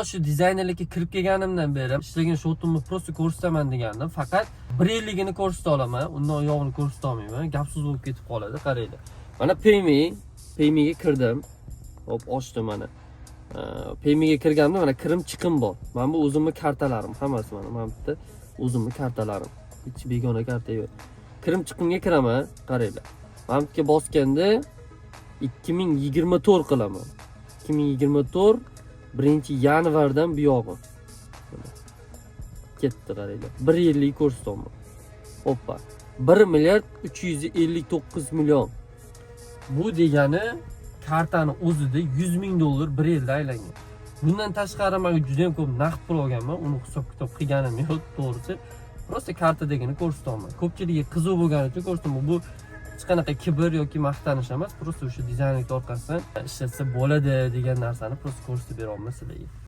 Shu dizaynerlikka kirib kelganimdan beri ishlagan счёт imni просто ko'rsataman degandim. Faqat bir yilligini ko'rsata olaman, undan uyog'ini ko'rsata olmayman. Gap so'z bo'lib ketib qoladi. Qaranglar. Mana Payme, Payme'ga kirdim. Hop, ochdim mana. Payme'ga kirganimda mana kirim chiqim bor. Mana bu o'zimni kartalarim hammasi, mana bu yerda o'zimni kartalarim. Hech begona karta yo'q. Kirim chiqimga kiraman, qaranglar. Mana bu yerga bosganda 2024 qilaman. 2024 1-yanvardan buyog'i. Mana. Ketdi, qaranglar. Bir yillik ko'rsatyapman. Hoppa. 1 milliard 359 million. Bu degani kartani o'zida 100 ming dollar bir yilda aylangan. Bundan tashqari men juda ham ko'p naqd pul olganman. Uni hisob kitob qilganim yo'q, to'g'risi. Просто kartadagini ko'rsatyapman. Ko'pchilikka qiziq bo'lgani uchun ko'rsataman. Bu hech qanaqa kibr yoki maqtanish emas, просто o'sha dizaynerlik orqasidan ishlatsa bo'ladi degan narsani просто ko'rsatib beryapman sizlarga.